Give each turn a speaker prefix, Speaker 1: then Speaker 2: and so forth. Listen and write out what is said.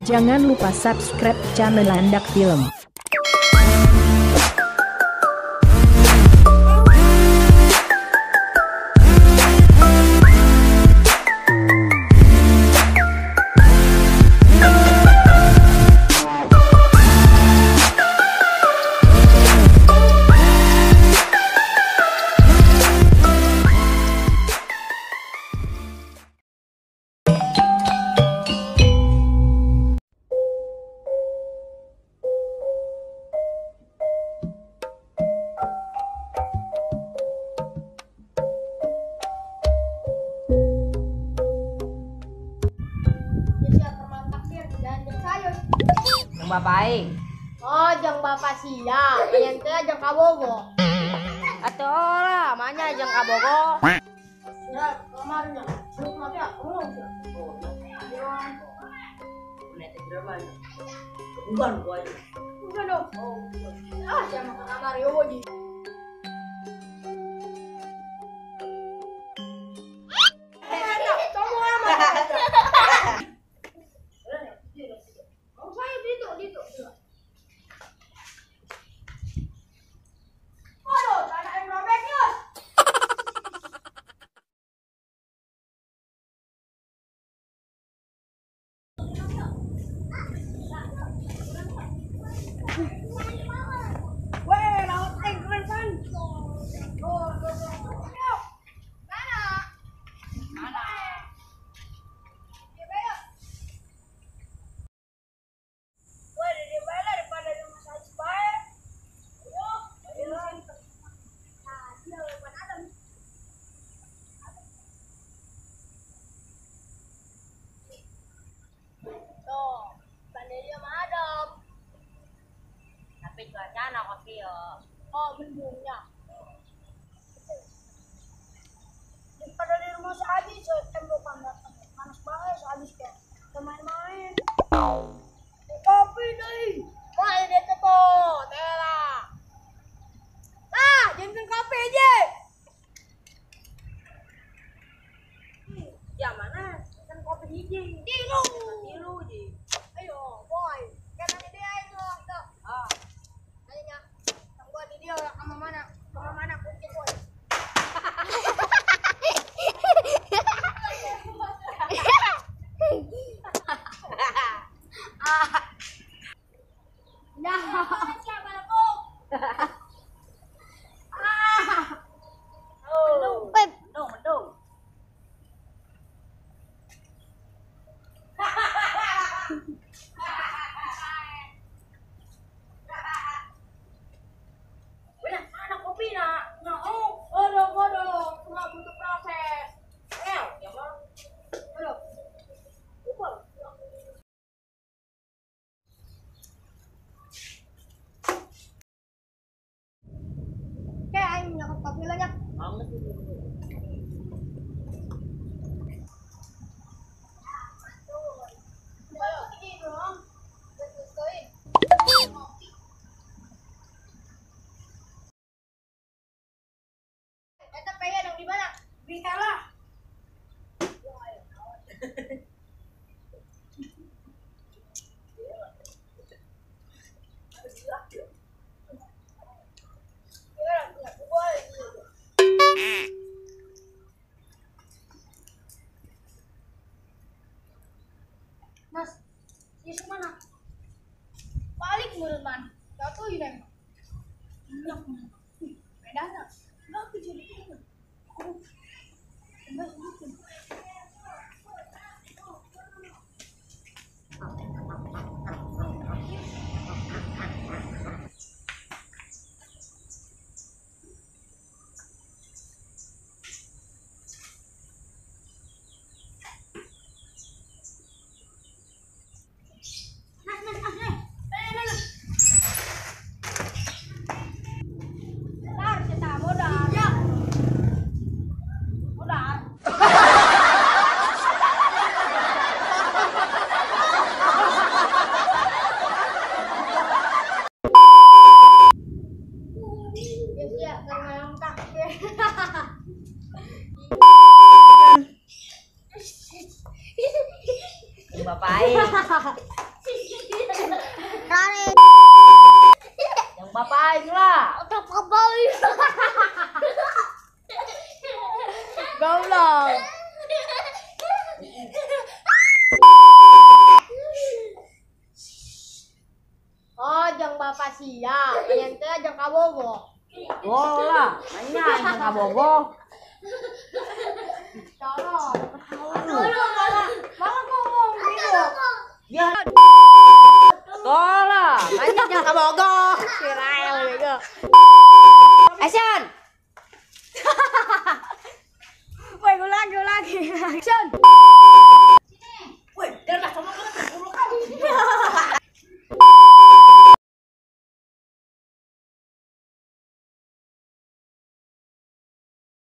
Speaker 1: Jangan lupa subscribe channel Landak Film.
Speaker 2: Yang bapak aing.
Speaker 3: Oh, jang bapak sia. Yang teh jang kabogo.
Speaker 2: Atuh lah, manya jang kabogo.
Speaker 3: Ya, kamarnya. Lu mati ya?
Speaker 2: Bukan gua.
Speaker 3: Bukan dong. Ah, jangan ke kamar yo ji.
Speaker 2: Tapi cuaca anak kopi yo.
Speaker 3: Oh, mendungnya. Daripada di rumah saja, tembok panas banget, habis kayak main-main. Kopi deh. Wah, ini tuh, tela. Ah, jangan kopi aja.
Speaker 2: Ya mana? Kan kopi hiji.
Speaker 3: Tilu.
Speaker 2: Tilu ji.
Speaker 3: Ayo, boy. Kan ada dia itu.
Speaker 2: Ah.
Speaker 3: Dia sama mana? Sama mana kunci boy. Nah,
Speaker 2: mendung, mendung, mendung.
Speaker 3: Mas, di mana? Balik menurut man. Jatuh ini. Enak man. Beda nak. Enggak kecil. Enggak sedikit.
Speaker 2: aing lah.
Speaker 3: Otak kebalik. Goblok. Oh, jang bapak sia, pengen teh jang kabogo.
Speaker 2: Oh lah, mainnya aing kabogo.
Speaker 3: Tolong. Malah ngomong gitu.
Speaker 2: Ya. Tolong, mainnya jang kabogo.
Speaker 3: Si Rael bego.
Speaker 2: Action.
Speaker 3: Woi, ulang lagi. Action.